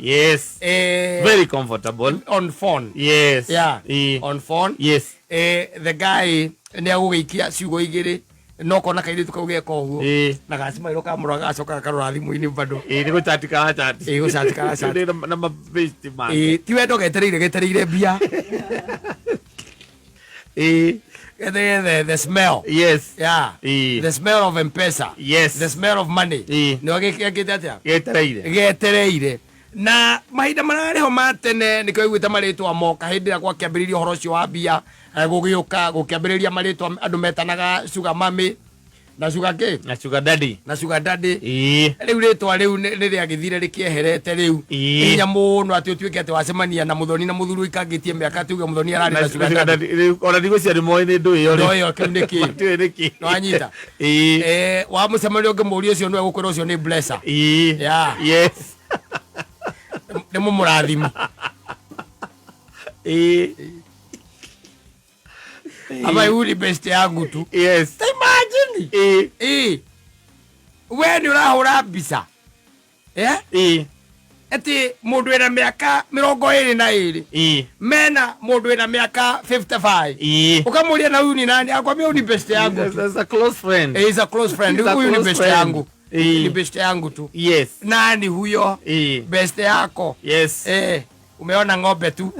Very comfortable. On phone. Yeah. On phone. The guy nĩ agũgĩikia ciugo igĩrĩ no kona kairĩtu kau geka ũguo na gacimairwo kamũra gacoka gakarora thimũ-inĩ bado. Nĩ gũchati karachati. Gũchati karachati. Na mabesti make. Ti wendo getereire, getereire mbia. Getereire the smell. Yeah. The smell of M-Pesa. The smell of money. Nĩ gĩkĩte atĩa? Getereire. Getereire. Na mahinda mararĩ ho ma tene nĩkĩo iguĩte marĩtwa moka hĩndĩ ĩrĩa gwakĩambĩrĩirio ũhoro ũcio wa mbia, gũgĩũka gũkĩambĩrĩria marĩtwa andũ metanaga sugar mummy na sugar kĩ? Na sugar daddy. Na sugar daddy. Rĩu rĩtwa rĩu nĩ rĩagĩthire rĩkĩeherete rĩu. Hinya mũno atĩ ũtuĩke atĩ wacemania na mũthoni na mũthuri ũikangĩtie mĩaka tuge mũthoni ararĩ na sugar daddy. Ona ndigwĩciria nĩ moĩ nĩ ndũ ĩyo rĩ. Ndũ ĩyo kĩu nĩ kĩ? Matiũĩ nĩ kĩ. Nĩwanyita? Wamũcemania ũngĩmũria ũcio nĩwe gũkwĩra ũcio nĩ blesser. Yeah. Nĩ mũmũrathimi. Ama huyu ni best yangu tu. Ta imagine. We nĩ ũrahũra mbica. Ati mũndũ wĩna mĩaka 22 mena mũndũ wĩna mĩaka 55. Ũkamũria na huyu ni nani? Akwambia huyu ni best yangu tu. That's a close friend. He's a close friend. He's a Huyu ni close best friend. yangu. Ni best yangu tu. Nani huyo? Best yako. Umeona ng'ombe tu.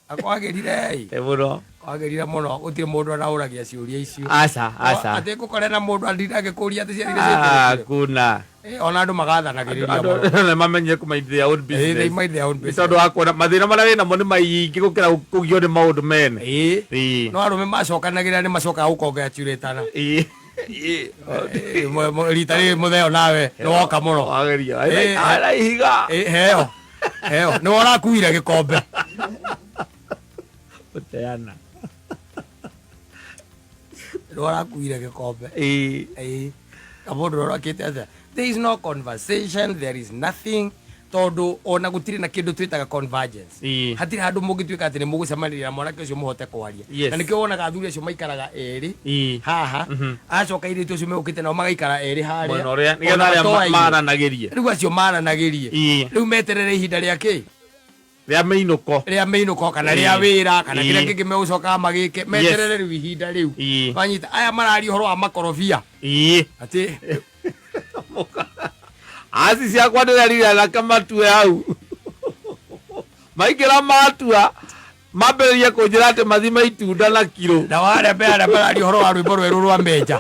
Akwagĩrire. Mũno. Kwagĩrire mũno, gũtirĩ mũndũ araũragia ciũria icio. Aca, aca. Atĩ ngũkore na mũndũ andinda agĩkũria atĩ ciathire ciĩkĩrĩtio. Hakuna. Ona andũ magathanagĩrĩria Andũ mũno. nĩ mamenyire kũ mind their own business. They mind their own Nĩ business. tondũ wa kuona mathĩna marĩa wĩnamo nĩ maingĩ gũkĩra kũgio nĩ maũndũ mene. No arũme macokanagĩrĩra nĩ macokaga gũcongratulate-ana. Rita rĩrĩ mũtheo nawe nĩ woka mũno. Wageria. Ara ihiga. Heo. Heo. Nĩ worakuire gĩkombe. Gũteana. Nĩ worakuire gĩkombe. Kamũndũ ũrakĩte atĩa? There is no conversation, there is nothing. Tondũ ona gũtirĩ na kĩndũ twĩtaga convergence. Hatirĩ handũ mũngĩtuĩka atĩ nĩ mũgũcemanĩria na mwanake ũcio mũhote kwaria. Na nĩkĩo wonaga athuri acio maikaraga erĩ haha, acoka airĩtu acio megũkĩte nao magaikara erĩ harĩa. Mwena ũrĩa, nĩgetha Ona arĩa matoaine. maranagĩrie. Rĩu acio maranagĩrie. Rĩu meterere ihinda rĩa kĩ? Rĩa mĩinũko. Rĩa mĩinũko kana rĩa wĩra kana kĩrĩa kĩngĩ megũcokaga magĩke, meterere rĩu ihinda rĩu. Wanyita aya mararia ũhoro wa makorobia. Atĩ Aci ciakwa ndĩrerire anake matue hau. Maingĩra matua mambĩrĩrie kũnjĩra atĩ mathime itunda na kiro. Na warĩa mbere arĩa mararia ũhoro wa rwĩmbo rwerũ rwa Menja.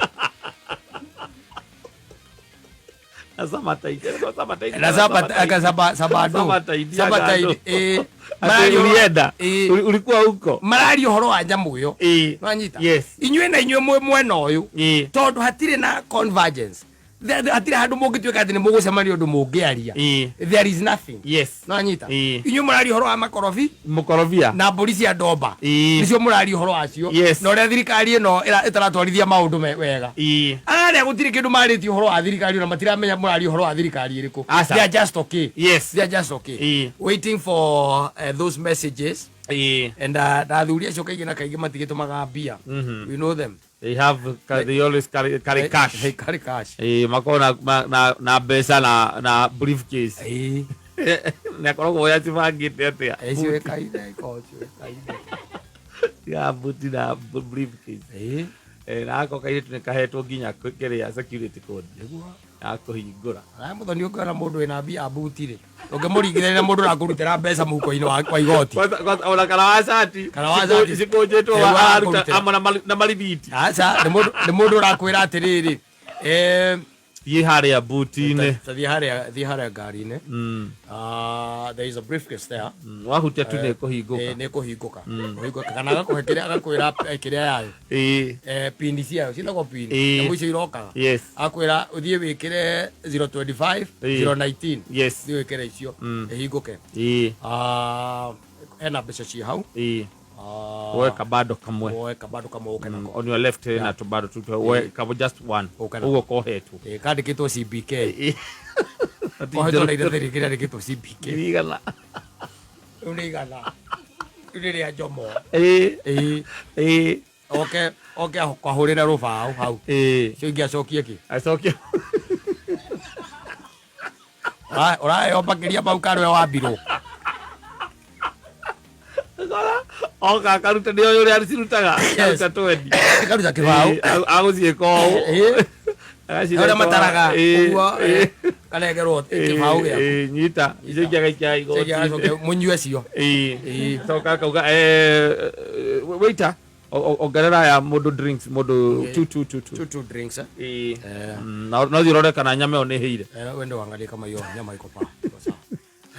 Na Samataidi, Samataidi, Na aka Sabado. Samataidi, Samataidi, Agando. Atĩ Mararia ũhoro- ulienda? Ulikuwa huko? Mararia ũhoro wa nyamũ ĩyo. Nwanyita? Inyuĩ na inyuĩ mwĩ mwena ũyũ. Tondũ hatirĩ na convergence. Hatirĩ handũ mũngĩtuĩka atĩ nĩ mũgũcemania ũndũ mũngĩaria. There is nothing. Nwanyita? Inyuĩ mũraria ũhoro wa makorobi. Mũkorobia. Na mbũri cia ndomba. Nĩcio mũraria ũhoro wacio. Na ũrĩa thirikari ĩno ĩtaratwarithia maũndũ wega. Arĩa gũtirĩ kĩndũ marĩtie ũhoro wa thirikari na matiramenya mũraria ũhoro wa thirikari ĩrĩkũ. Aca. They are just okay. They are just okay. Waiting for those messages. And na athuri acio kaingĩ na kaingĩ matigĩtũmaga mbia. We know them. They always carry cash. They carry cash. Makoragwo na mbeca na briefcase. Na akoragwo ũrĩa acibangĩte atĩa. Ciũĩkaine, ikoragwo ciũĩkaine. Ya buti na briefcase. Na ako kairĩtu nĩ kahetwo nginya kĩrĩa security code. Nĩguo. Ya kũhingũra. Aya mũthoni ũngĩona mũndũ wĩna mbia buti rĩ, ũngĩmũringithania na mũndũ ũrakũrutĩra mbeca mũhuko-inĩ wa igoti. Kwanza, kwanza, ona kana wa cati. Kana wa cati. Cikũnjĩtwo Nĩguo aruta arakũrutĩra. amwe na marithiti. Aca, nĩ mũndũ ũrakwĩra atĩrĩrĩ, Thiĩ harĩa buti-inĩ. Ta thiĩ harĩa ngari-inĩ. There is a briefcase there. Wahutia tu nĩ kũhingũka. Nĩ kũhingũka. Kũhingũka. Kana agakũhe kĩrĩa, agakwĩra, kĩrĩa yayo. Pini ciayo, ciĩtagwo pini. Nyamũ icio irokaga. Akwĩra ũthiĩ wĩkĩre 025, 019. Thiĩ wĩkĩre icio. Ĩhingũke. Hena mbeca ciĩ hau. Woe kabando kamwe. Woe kabando kamwe ũke nako. On your left na tubando tu woe kabo, just one. Ũke nako. Ũguo kohetwo. Ĩ, kandĩkĩtwo CBK. Kohetwo na iratathi rĩngĩ rĩandĩkĩtwo CBK. 100. Rĩu nĩ 100, rĩu nĩ rĩa Njomo. Ĩ. Ĩ. Ĩ. Oke oke kwahũrĩra rũbaũ hau. Ĩ. Cio ingĩ acokie kĩ? Acokie. Ũraheo makĩria mau karwe wambirwo. Oka akaruta, nĩ ũyũ ũrĩa cirutaga, akaruta 20. Karuta kĩbaũ. Agũciĩka ũũ. Ĩ. Agacireka. Ũrĩa mataraga Ĩ, ũguo. Ĩ. Kanengerwo Ĩ, kĩbaũ gĩaku. Ĩ, nyita icio ingĩ agaikia Icio ingĩ agacokia igoti. mũnyue cio. Ĩ. Ĩ. Coka akauga, "Waiter, ongerera ya mũndũ drinks, mũndũ two two two two." Two two drinks, eh? Ĩ. Eh. No thiĩ ũrore kana nyama ĩyo nĩ ĩhĩire. Eh, wende wangalie kama hiyo nyama iko pa iko sawa.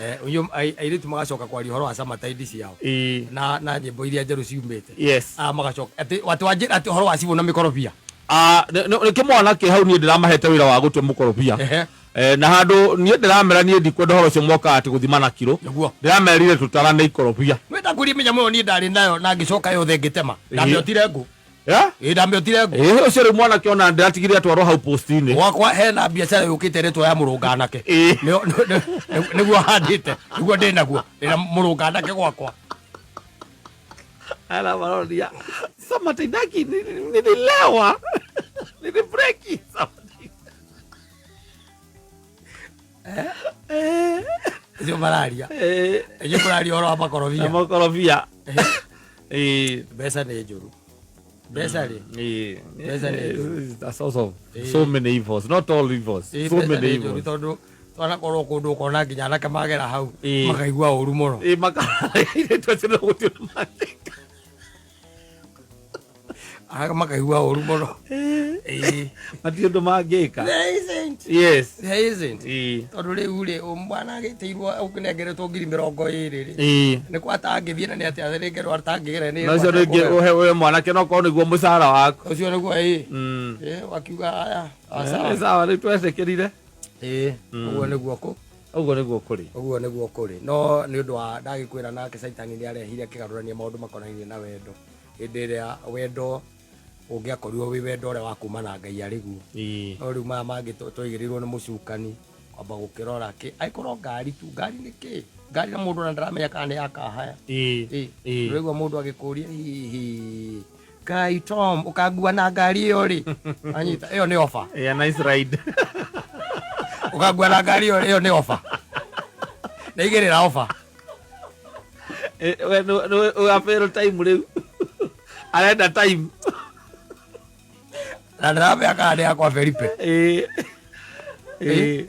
Eh, uyu airĩtu magacoka kwaria ũhoro wa camataindi ciao Ĩ. na nyĩmbo iria njerũ ciumĩte. Yes. Ah, magacoka atĩ atĩ wanjĩra atĩ ũhoro wa cibũ na mĩkorobia. Ah, nĩ kĩmwana kĩ hau niĩ ndĩramahete wĩra wa gũtua mũkorobia. Ehe. Eh, na handũ niĩ ndĩramera niĩ ndikwenda ũhoro ũcio mokaga atĩ gũthima na kiro. Nĩguo. Ndĩramerire tũtarane ikorobia. Wĩtakurie mĩnyamũ ĩyo niĩ ndarĩ nayo na ngĩcoka yothe ngĩtema. Ndamĩotire ngũ. Yeah? Ĩ, ndamĩotire ngũ. Ĩ, ũcio rĩu mwanake ona ndĩratigire atwarwo hau post-inĩ. Gwakwa hena biacara yũkĩte rĩtwa ya mũrũnganake. Ĩ. Nĩguo handĩte, nĩguo ndĩnaguo, ndĩna mũrũnganake gwakwa. Ala maroria samataidaki nililewa, nilibreki Ũcio mararia. Eh. Ũcio mũraria ũhoro wa makorobia. Na makorobia. Eh. Mbeca nĩ njũru. Mbeca rĩ. Eh. Mbeca nĩ njũru. It's a source of so many evils, not all evils, Ĩ, so mbeca many nĩ njũru evils. tondũ twanakorwo kũndũ ũkona nginya anake magera hau Ĩ. makaigua ũru mũno. Eh, maka airĩtu acio no gũtirĩ mandĩka. Anake makaigua ũru mũno. Ĩ. Matirĩ ũndũ mangĩka. There isn't. Yes. There isn't. Ĩ. Tondũ rĩu rĩ, mwana agĩtĩirwo ũkĩnengeretwo 20,000 rĩ, Ĩ. nĩ kwa atangĩthiĩ na nĩ atĩa rĩngĩ rwa atangĩgera nĩ Na ũcio rĩngĩ ũhe we mwanake no korwo nĩguo mũcara waku. Ũcio nĩguo ĩ. Ĩ, wakiuga aya. Eh, Sawa. sawa, rĩu twetĩkĩrire. Ĩ, ũguo nĩguo kũ. Ũguo nĩguo kũrĩ. Ũguo nĩguo kũrĩ. No nĩ ũndũ wa ndagĩkwĩra nake Caitani nĩ arehire akĩgarũrania maũndũ makonainie na wendo. Hĩndĩ ĩrĩa wendo ũngĩakorirwo wĩ wendo ũrĩa wa kuma na Ngai arĩ guo. Ĩ. No rĩu maya mangĩ twaigĩrĩirwo nĩ mũcukani kwamba gũkĩrora kĩ angĩkorwo ngari tu, ngari nĩ kĩ, ngari na mũndũ ona ndaramenya kana nĩ ya kahaya. Ĩ. Ĩ. Ĩ. Ũraigua mũndũ agĩkũria, "Hihi Ngai Tom ũkangua na ngari ĩyo rĩ?" Anyita ĩyo nĩ ofa. Yeah, nice ride. Ũkangua na ngari ĩyo, ĩyo nĩ ofa. Na igĩrĩra ofa. Eh, we nĩ ũgaberwo time rĩu. Arenda time. Na ndĩramenya kana nĩ yakwa Felipe. Ĩ. Ĩ.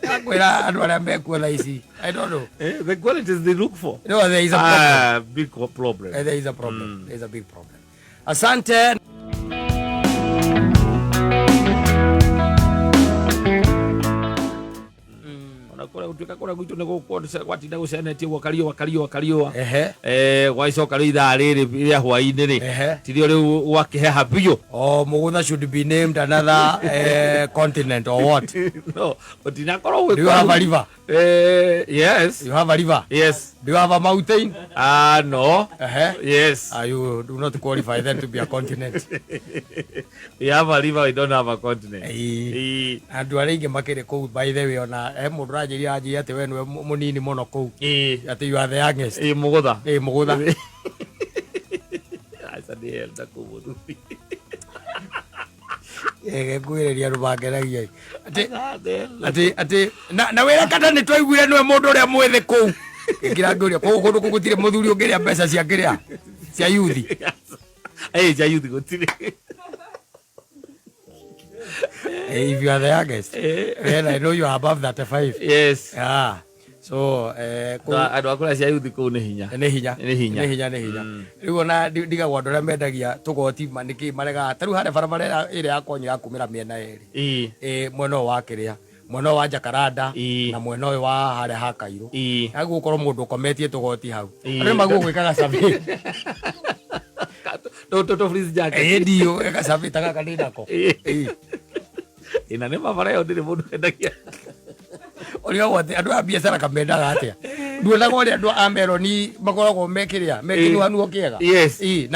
Akwĩra andũ arĩa mekuo thaa ici, I don't know. Eh, the qualities they look for. No, there is a problem. Ah, big problem. Eh, there is a problem. There is a big problem. Asante. Ona kũrĩa gũtuĩka kũrĩa gwitũ nĩ gũkũ gwatinda gũcenetie ũguo kariũa kariũa kariũa. Ehe. Eh, gwacoka rĩu ithaa rĩrĩ rĩa hwaĩ-inĩ rĩ, Ehe. tirio rĩu gwakĩheha biũ. Oh, Mugutha should be named another continent or what? No, gũtinakorwo Do you have a river? Eh, yes. You have a river? Yes. Do you have a mountain? Ah, no. Ehe. Yes. Ah, you do not qualify then to be a continent. We have a river, we don't have a continent. Ĩĩ. Ĩĩ. Andũ arĩa aingĩ makĩrĩ kũu, by the way, ona he mũndũ ũranjĩria anjĩria atĩ we nĩwe mũnini mũno kũu. Ĩĩ. Atĩ you are the youngest. Ĩĩ, Mũgũtha. Ĩĩ, Mũgũtha. Aca nĩ elder kũu mũthuri. Ngwĩrĩria andũ mangenagia. Atĩ Aca nĩ elder. atĩ na wĩra kana nĩ twaiguire nĩwe mũndũ ũrĩa mwĩthĩ kũu. Ngĩra ngĩũria kũu kũndũ kũu gũtirĩ mũthuri ũngĩrĩa mbeca cia kĩrĩa cia yuthi. Ĩĩ, cia youth gũtirĩ. Eh, if you are the youngest, Eh. then I know you are above 35. Yes. Yeah. So, Andũ a kũrĩa cia yuthi kũu nĩ hinya. Nĩ hinya. Nĩ hinya. Nĩ hinya, nĩ hinya. Rĩu ona ndigagwo andũ arĩa mendagia tũgoti ma nĩkĩ maregaga. Ta rĩu harĩa barabara ĩrĩa ya kwanyu ya kumĩra mĩena ĩrĩ. Ĩĩ. Ĩ, mwena ũyũ wa kĩrĩa, mwena ũyũ wa Jacaranda Ĩĩ. na mwena ũyũ wa harĩa ha Kairũ. Ĩĩ. Hagũkorwo mũndũ ũkometie tũgoti hau. Ĩĩ. Andũ nĩmaguo gwĩkaga survey. Tũ fleece jacket. Ĩĩ, ndiũ, ĩka survey ta gaka ndĩ nako. Ĩĩ. Ĩĩ. Ĩ, na nĩ mabara ĩyo ndĩrĩ mũndũ wendagia. Ũrĩa wothe andũ a biacara kamendaga atĩa? Nduonaga ũrĩa andũ a meroni makoragwo mekĩrĩa mekĩnuhanuo kĩega. Yes. Ĩ,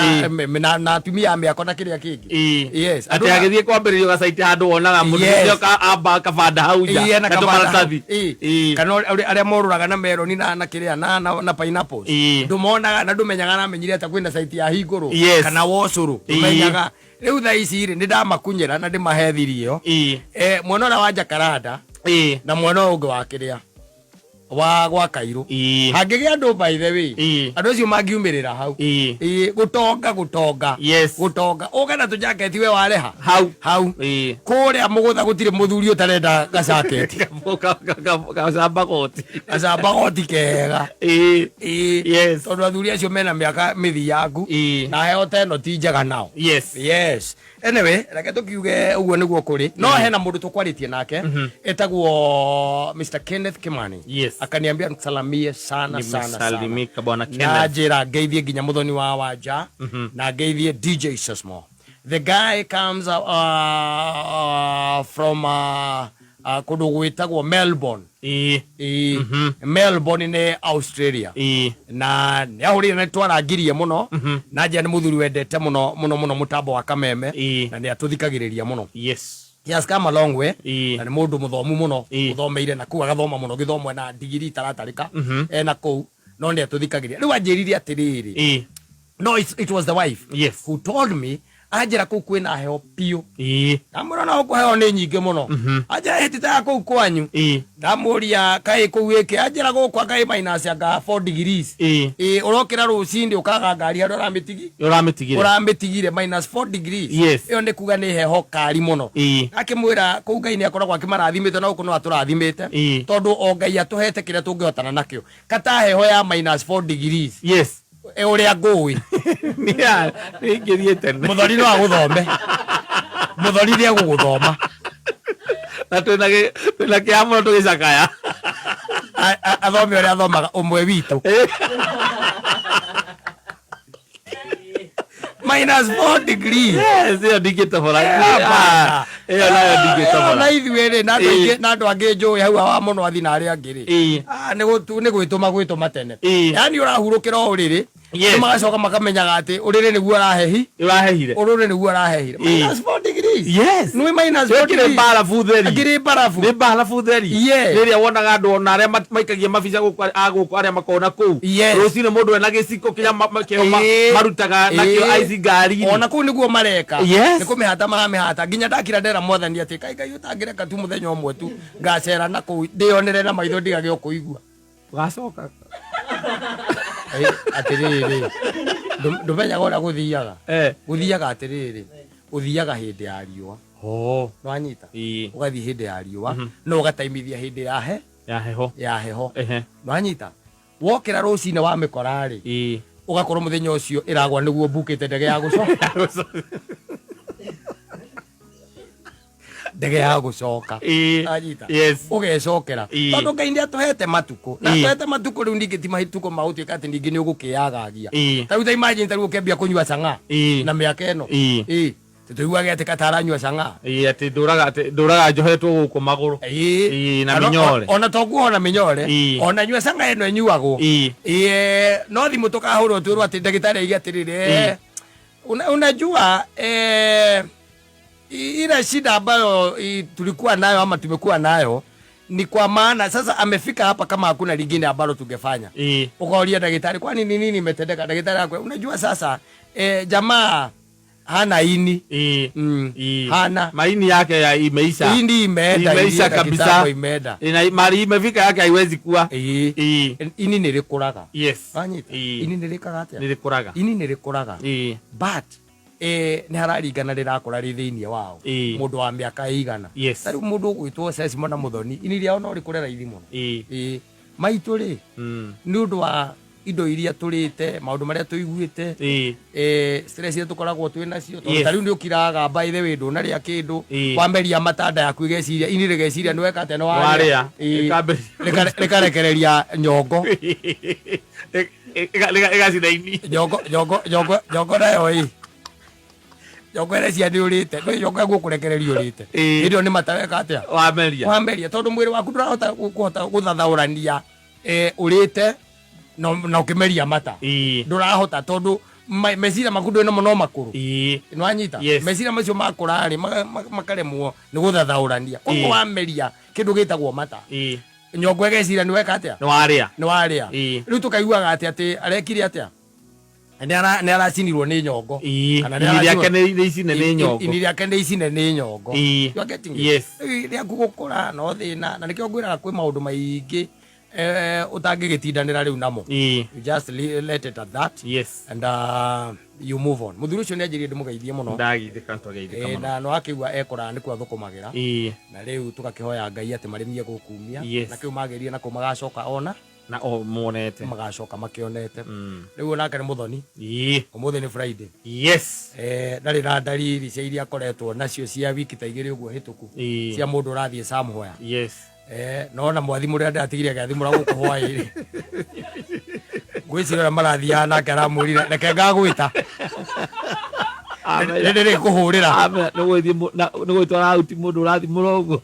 na, na atumia a mĩako na kĩrĩa kĩngĩ. Yes. Atä agä thiä kwambä rä rio gacaitä handå wonaga må Yes. ndå amba kabanda hau nja Ĩ, na na kabanda. tũmaratathi. Ĩ. Ĩ. Kana arĩa morũraga na meroni na kĩrĩa na pineapples. Ĩ. Ndũmonaga na ndũmenyaga namenyire atĩa kwĩna site ya hingũrũ Yes. kana wocũrũ. Ĩ. Ndũmenyaga. Rĩu thaa ici rĩ, nĩ ndamakunyĩra na ndĩmahe thirio. Ĩ. Mwena ũrĩa wa Jacaranda Ĩ. na mwena ũyũ ũngĩ wa kĩrĩa wa gwa Kairũ. Ĩ. Hangĩgĩa andũ by the way, Ĩ. andũ acio mangiumĩrĩra hau. Ĩ. Ĩ, gũtonga gũtonga. Yes. Gũtonga. Ũke na tũjaketi we wareha. Hau. Hau. Ĩ. Kũrĩa mũgũtha gũtirĩ mũthuri ũtarenda gacaketi. Gacamba goti. Gacamba goti kega. Ĩ. Ĩ. Yes. Tondũ athuri acio mena mĩaka mĩthiangu. Ĩ. Na heo ta ĩno ti njega nao. Yes. Yes. Anyway, reke tukiuge ũguo nĩguo kũrĩ. No hena mũndũ tũkwarĩtie nake etagwo Mr. Kenneth Kimani. Yes. Akaniambia nisalamie sana sana sana. Nimesalimika bwana Na Kenneth. njĩra ngeithie nginya mũthoni wa wanja na ngeithie DJ Sesmo. The guy comes from kũndũ gwĩtagwo Melbourne. Ĩ. Ĩ, Melbourne nĩ Australia. Ĩ. Na nä ahå rä re twarangirie må no na njä nä må thuri wendete må no må no må no må tambo wa kameme Ĩ. na nä atå thikagä rä ria må no. Yes. He has come a long way. Ĩ. Na nä må ndå må thomu må no Ĩ. å thomeire na kuu agathoma må no gä thomo ena ndigiri itaratarä ka ena kå no nä atå thikagä ria rä u anjä rire atä rä rä Ĩ. no it was the wife Yes. who told me anjä ra kå u kwä na heho biå Ĩ. ndamwä ra no kå heo nä nyingä må no anjä ra hä ya kå u kwanyu Ĩ. ndamå ria kaä kå u ä kä anjä ra gå kwa kaä minus anga 4 degrees. Ĩ. Ĩ, ũrokĩra rũcinĩ ũkaga ngari handũ ũramĩtigi Ũramĩtigire. ũramĩtigire minus 4 degrees. Yes. Ĩyo nĩ kuga nĩ heho kari mũno. Ĩ. Akĩmwĩra kũu Ngai nĩ akoragwo akĩmarathimĩte na gũkũ no atũrathimĩte Ĩ. tondũ o Ngai atũhete kĩrĩa tũngĩhotana nakĩo kata heho ya minus 4 degrees. Yes. Ĩ, ũrĩa ngũĩ Nĩ ingĩthiĩ tene. mũthoni no agũthome mũthoni nĩ egũgũthoma. Na twĩna kĩeha mũno tũgĩcakaya. Athome ũrĩa athomaga ũmwe witũ minus 4 degrees. Yes, ĩyo ndingĩtobora. Hapana. Ĩyo nayo Ĩyo ndingĩtobora. na ithuĩ rĩ na andũ Ĩ. aingĩ na andũ angĩ njũĩ hau wa mũno athi na arĩa angĩ rĩ. Ĩ. Ah, nĩ gwĩtũma gwĩtũma tene. Ĩ. Yaani ũrahurũkĩra o ũrĩrĩ. Yes. Nĩ magacoka makamenyaga atĩ ũrĩrĩ nĩguo ũrahehi. Ũrahehire. Ũrĩrĩ nĩguo ũrahehire. Ĩ. Minus 4 degrees. Yes. Nĩ minus 4 Ĩkĩrĩ degrees. mbarabu theri. Akĩrĩ mbarabu. Nĩ mbarabu theri. Yes. Rĩrĩa wonaga andũ ona arĩa maikagia mabica gũkũ a gũkũ arĩa makoragwo na kũu. Yes. Rũcinĩ mũndũ ena gĩciko kĩrĩa kĩo Ĩ. marutaga nakĩo Ĩ. ice ngari-inĩ. Ona kũu nĩguo mareka. Yes. Nĩ kũmĩhata maramĩhata nginya ndakira ndera mwathani atĩ kai Ngai ũtangĩreka tu mũthenya ũmwe tu ngacera na kũu ndĩyonere na maitho ndigage o kũigua. Ũgacoka. Atĩrĩrĩ ndũmenyaga ũrĩa gũthiaga. Eh. Gũthiaga atĩrĩrĩ ũthiaga hĩndĩ ya riũa. Oh. Nĩwanyita? Ĩ. Ũgathiĩ hĩndĩ ya riũa no ũgataimithia hĩndĩ ya he Ya heho. ya heho. Ehe. Nĩwanyita? Wokĩra rũcinĩ wamĩkora rĩ Ĩ. ũgakorwo mũthenya ũcio ĩragwa nĩguo mbukĩte ndege ya gũcoka ndege ya gũcoka. Ĩ. Anyita. Yes. Ũgecokera. Ĩ. Tondũ Ngai nĩ atũhete matukũ na Ĩ. atũhete matukũ rĩu ningĩ ti matukũ ma gũtuĩka atĩ ningĩ nĩ ũgũkĩagagia. Ĩ. Ta rĩu ta imagine ta rĩu ũkĩambia kũnyua cang'aa Ĩ. na mĩaka ĩno. Ĩ. Ĩ. Tũtũiguage atĩ kataranyua cang'aa. Ĩ, atĩ ndũraga njohetwo gũkũ magũrũ. Ĩ. Ĩ, na Kana mĩnyore. Ona to kuohwo na mĩnyore. Ĩ. Ona nyua cang'aa ĩno ĩnyuagwo. Ĩ. Ĩ, no thimũ tũkahũrwo twĩrwo atĩ ndagĩtarĩ aige atĩrĩrĩ Ĩ. unajua ile shida ambayo tulikuwa nayo ama tumekuwa nayo ni kwa maana sasa amefika hapa kama hakuna lingine ambalo tungefanya. Ĩ. Ukaulia daktari, kwani ni nini imetendeka? Daktari akwe, unajua sasa jamaa hana ini. Ĩ. Ĩ. Hana. Maini yake ya imeisha. Ini imeenda, Imeisha ilienda kabisa. kitambo imeenda. Ina mali imefika yake haiwezi kuwa. Ĩ. Ĩ. Ini nĩ rĩkũraga. Yes. Wanyita? Ĩ. Ini nĩ rĩkaga atĩa? Nĩ rĩkũraga. Ini nĩ rĩkũraga. Ĩ. But nĩ hararingana rĩrakũra rĩ thĩinĩ wao. Ĩ. Mũndũ wa mĩaka ĩigana. Yes. Ta rĩu mũndũ ũgwĩtwo Sesimo na Mũthoni ini rĩao no rĩkũre raithi mũno. Ĩ. Ĩ. Maitũ rĩ nĩ ũndũ wa indo iria tũrĩte maũndũ marĩa tũiguĩte Ĩ. stress iria tũkoragwo twĩ nacio tondũ Yes. ta rĩu nĩ ũkiraga by the way ndũnarĩa kĩndũ Ĩ. wameria matanda yaku ĩgeciria ini rĩgeciria nĩ weka atĩa nĩ Warĩa. Ĩ. Ĩkambĩrĩria. Rĩkarekereria nyongo Ĩgacina ini. nyongo nyongo nyongo nyongo nayo ĩ nyongo ĩrecia nĩ ũrĩte no nyongo ĩgũkũrekereria ũrĩte Ĩ. hĩndĩ ĩyo nĩ mataweka atĩa Wameria. wameria tondũ mwĩrĩ waku ndũrahota kũhota gũthathaũrania Ũrĩte na ũkĩmeria mata, ndũrahota tondũ meciria maku ndwĩ namo no makũrũ. Nĩwanyita? Yes. Meciria macio makũra rĩ, makaremwo nĩ gũthathaũrania, koguo wameria kĩndũ gĩtagwo mata, nyongo ĩgeciria nĩ weka atĩa? Nĩ warĩa. Nĩ warĩa. Rĩu tũkaiguaga atĩ arekire atĩa, nĩ aracinirwo nĩ nyongo. Kana nĩ Ini rĩake nĩ icine nĩ nyongo. Ini rĩake nĩ icine nĩ nyongo. You are getting it? Yes. Rĩu rĩaku gũkũra no thĩna, na nĩkĩo ngwĩraga kwĩ maũndũ maingĩ ũtangĩgĩtindanĩra rĩu namo. You just let it at that and you move on. Mũthuri ũcio nĩ anjĩrire ndĩmũgeithie mũno. Ndagithĩka, twageithĩka mũno. Na no akĩigua ekũraya nĩkuo athũkũmagĩra, na rĩu tũgakĩhoya Ngai atĩ marĩmie gũkumia na kĩu magĩrire na kũu magacoka ona Na o muonete. Magacoka makĩonete. Rĩu onake nĩ mũthoni. Ũmũthĩ nĩ Friday. Ndarĩ na ndariri cia iria akoretwo nacio cia wiki ta 2 ũguo hĩtũku, cia mũndũ ũrathiĩ somewhere. No na mwathimũ ũrĩa ndĩratigire agĩathimũra gũkũ hwaĩ-rĩ, ngwĩciria ũrĩa marathiaga nake aramwĩrire, "Reke ngagwĩta, nĩ ndĩrĩkũhũrĩra." Nĩ gwĩtwara auti mũndũ ũrathimũra ũguo.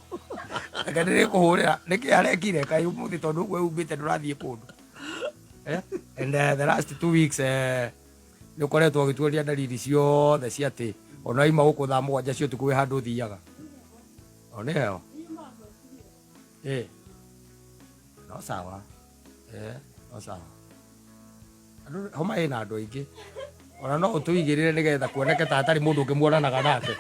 "Reke ndĩrĩkũhũrĩra." Nĩkĩ arekire kaĩ ũmũthĩ, tondũ ũguo eumbĩte ndũrathiĩ kũndũ? And the last 2 weeks nĩ ũkoretwo ũgĩtuonia ndariri ciothe cia atĩ ona waima gũkũ thaa 7 cia ũtukũ wĩ handũ ũthiaga o nĩ heo. No sawa, no sawa. Andũ homa ĩna andũ aingĩ, ona no ũtũigĩrĩre nĩgetha kuoneke ta hatarĩ mũndũ ũngĩ muonanaga nake.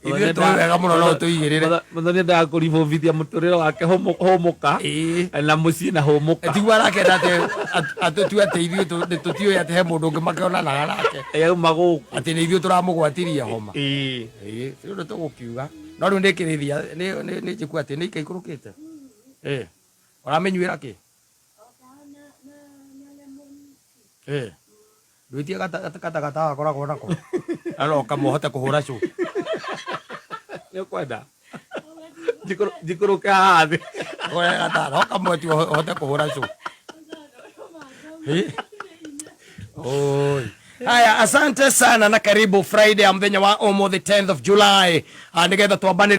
Ithuĩ tũĩ wega mũno no ũtũigĩrĩre. Mũthoni endaga kũribũbithia mũtũrĩre wake hũmũka na mũciĩ na hũmũka. Tiguo arakenda atĩ atũtue atĩ ithuĩ nĩ tũtiũĩ atĩ he mũndũ ũngĩ makĩonanaga nake, yauma gũkũ, atĩ nĩ ithuĩ tũramũgwatirie homa. Ĩĩ, ũndũ tũgũkiuga no rĩu nĩ kĩrĩthia nĩ njĩku atĩ nĩ ikaikũrũkĩte. Ĩĩ, ũramĩnyuĩra kĩ? Ĩĩ, ndwĩtie gata gakoragwo nako na no kamũhote kũhũra cũ. Nĩ ũkwenda njikũrũke haha thĩ? Gata no kamwe tu ũhote kũhũra cũ. Ĩ? Oi. Haya, asante sana na karibu Friday ya mũthenya wa ũmũthĩ, 10th of July. Nĩgetha twambanĩrie.